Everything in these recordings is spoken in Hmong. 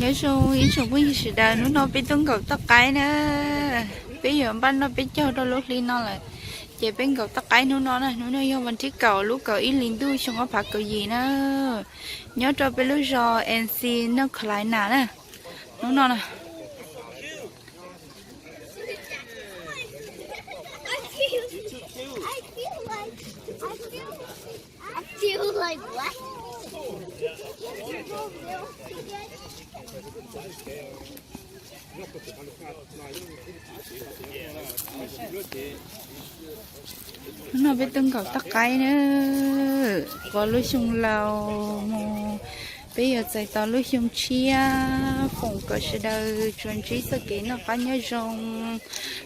Nyob zoo ib tsoom phooj ywg sawv daws, hnub no peb tuaj nkaum toj qaib na. Peb yuav npaj noj peb caug rau lub hli no lawm, ces peb nkaum toj qaib hnub no na. Hnub no yog vas thib kaum lub kaum ib hli ntuj xyoo ob phav kaum yim na, nyob rau peb lub zos N C North Carolina na. Hnub no na, hnub no peb tuaj nkaum toj qaib na, pov lub xyoo laus mus, peb yuav txais tos lub xyoo tshiab, foom kom sawv daws tsuas ntsib txoj kev noj qab nyob zoo.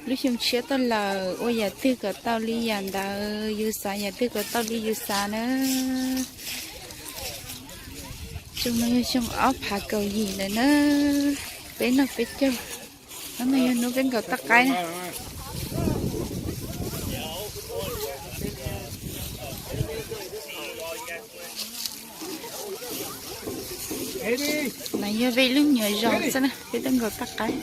Lub xyoo tshiab tuaj lawm, ua yam twg kom tau li yam ntawd, yus xav yam twg kom tau li yus xav na. Xyoo no yog xyoo ob phav kaum yim lawm na, peb noj peb caug. Hnub no yog hnub peb nkaum toj qaib na. No yog peb lub nyuam zos xwb na, peb tuaj nkaum toj qaib.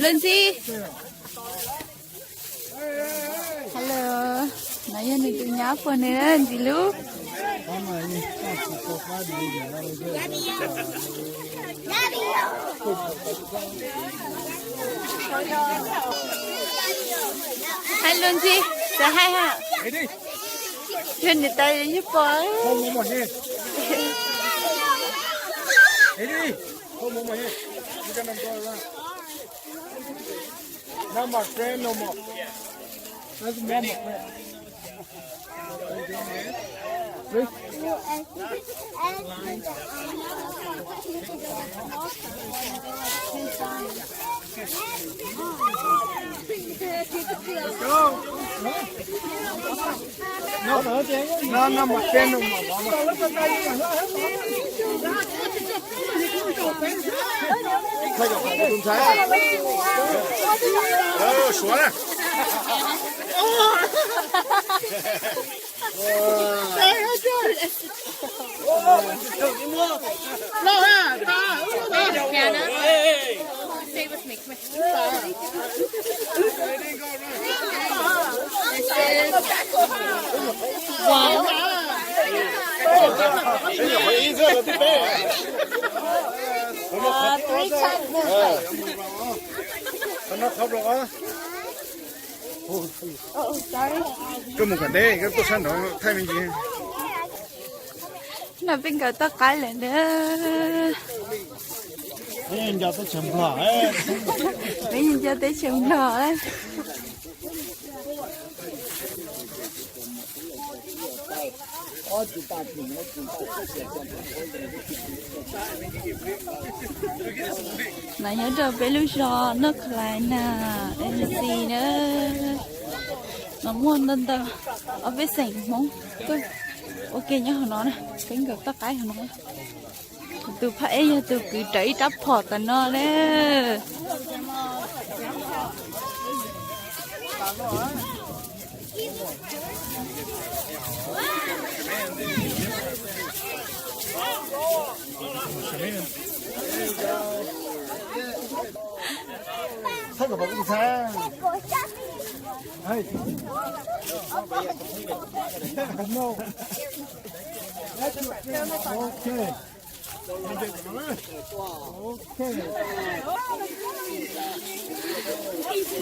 Lub ntxhi. Hello, no yog nws tus nyab puas nws ntxim hlub. Hello ntxhi, say hi ha. Yog nws tais yog pog. Not my friend no more. That's not my friend. Suav na. Koj mus kom deb, koj tuaj sab nraud thaij me ntsis. No peb nkaum toj qaib lawm na. Peb nco teb chaws Nplog. No nyob rau peb lub zos North Carolina, N C na. No muaj ntau ntau ob peb xeem Hmoob tuaj ua ke nyob hauv no na, peb nkaum toj qaib hauv no. Tus phab ej yog tus kwv rawv ib rab phom tom no na.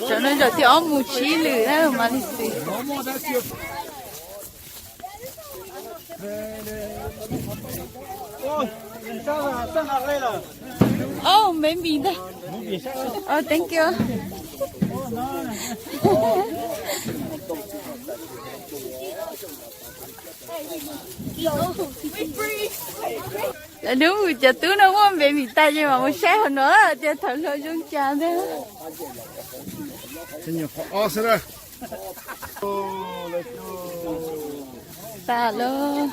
Tsam no zaum thib ob mus tsib lwm na mas li xwb. Oh, maybe ntag. Oh, thank you. Hnub cov tub no muaj npe vim tas ces mam mus saib hauv no tias thaum hluas zoo cas ntag. Tas lawm.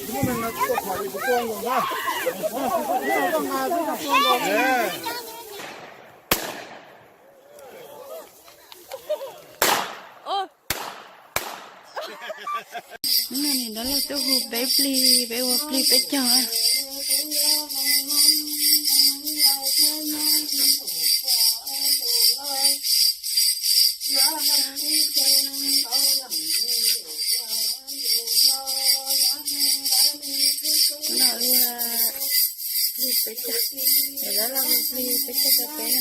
Hnub no niam Nrab Lauj tuaj hu peb plig, peb ua plig peb caug. Hnub no ua plig peb caug, niam Nrab Lauj hu plig peb caug rau peb na.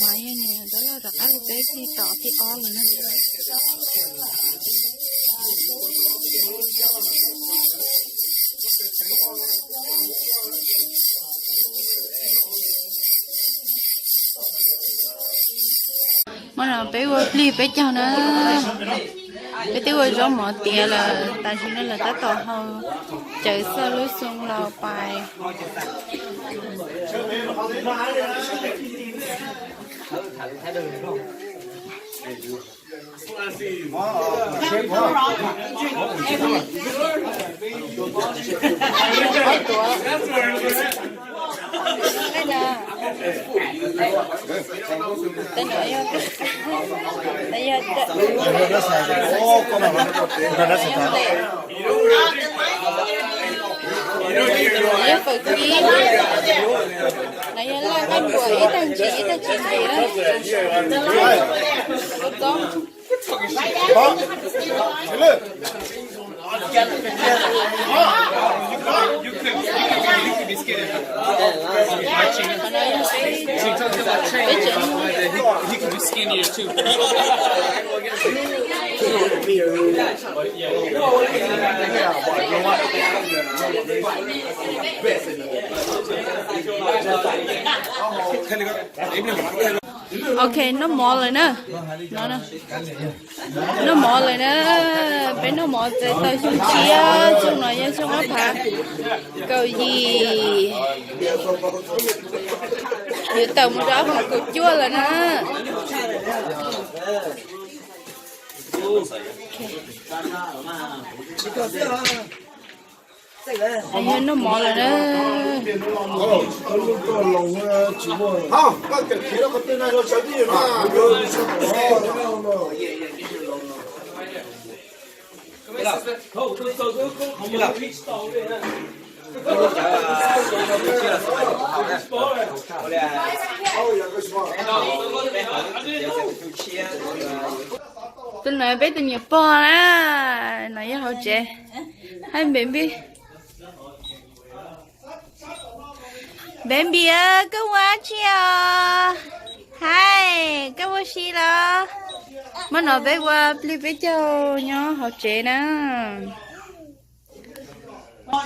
Mas yog niam Nrab Lauj rov qab hu peb plig tom thib ob lawm na. Hmo no peb ua plig peb caug na. Peb twb ua zaub mov tiav lawm, tam sim no lawv tab tom hau cawv xauj lub xoo los pais. Yog fawm kib, no yog laj nqaij npuas ib tag ntsis ib tag tsis ntsis na. Ua txob. Qhov no yog peb, peb tsev. Ok, noj mov lawm na. No na. Noj mov lawm na. Peb noj mov txais tau xyoo tshiab, xyoo no yog xyoo ob phav kaum yim. Yuav tawm mus rau ob phav kaum cuaj lawm na. Yog noj mov lawm na. Tus no peb tus niam pog na, no yog hauv tsev. Hais Npev Npis. Npev Npis, koj ua dab tsi os? Hais, koj ua si los? Hmo no peb ua plig peb caug nyob hauv tsev na. Qhov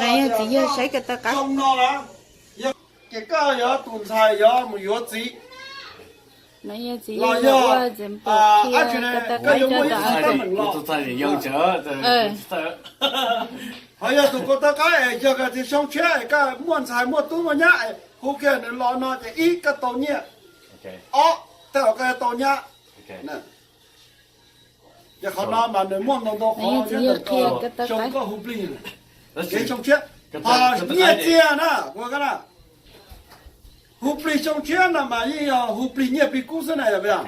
no yog txiv yawg saib ko taw qab. Ces koj yog tus ntxhais yog mus yuav txiv, no yog txiv yawg ua txiv pom qhia ko taw qab coj tau. Ho yog tus ko taw qab es yog tias xyoo tshiab es koj muaj ntxhais muaj tub muaj nyab es hu kiag nws los no ces ib, koj tau nyiaj, ob, tej zaum koj yuav tau nyab. Ces qhov no mas nws muaj ntau ntau qhov, xyoo koj hu plig, kev xyoo tshiab, ho nyiaj txiag na, kuv na, hu plig xyoo tshiab no mas yeej yog hu plig nyiaj plig kub xwb na, yog puas yog?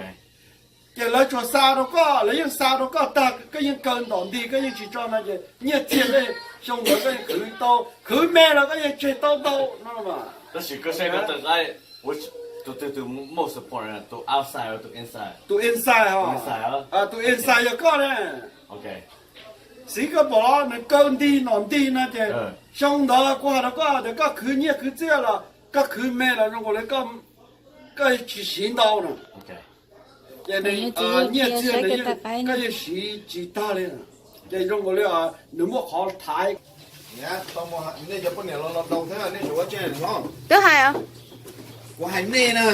Ces lawv tsuas xa rau koj, lawv yeej xa rau koj tag, koj yeej kaw ntom nti, koj yeej tsis tso no ces nyiaj txiag tej xyoo ntawd koj yeej khwv tau, khwv me los koj yeej tseg tau ntau no mas. Tab sis koj saib ko taw qab, tus twg tus most important, tus outside los tus inside? Tus inside os. Tus inside yog koj ne. Xiv koj pom los nws kaw nti nom nti no ces xyoo ntawd kuv hais rau koj tias koj khwv nyiaj khwv txiag los koj khwv me los zoo nkaus li koj tsis siv ntau no. Ces nws, nyiaj txiag nws yeej, koj yeej siv tsis tag li. Ces zoo nkaus li nws muaj qhov thaiv. Twb hais os. Kuv hais nej na.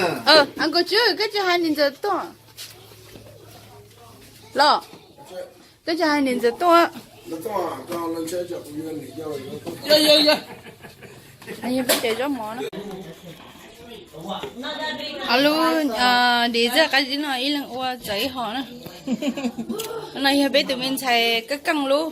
Uncle Tswb, koj tsis hais niam ntxawm tuaj los? Koj tsis hais niam ntxawm tuaj? Yog, yog, yog. Yog peb cov zaub mov na. Lub dessert qab zib no ib leeg ua txawm ib hom na. No yog peb tus me ntxhais Keeb Keej lub.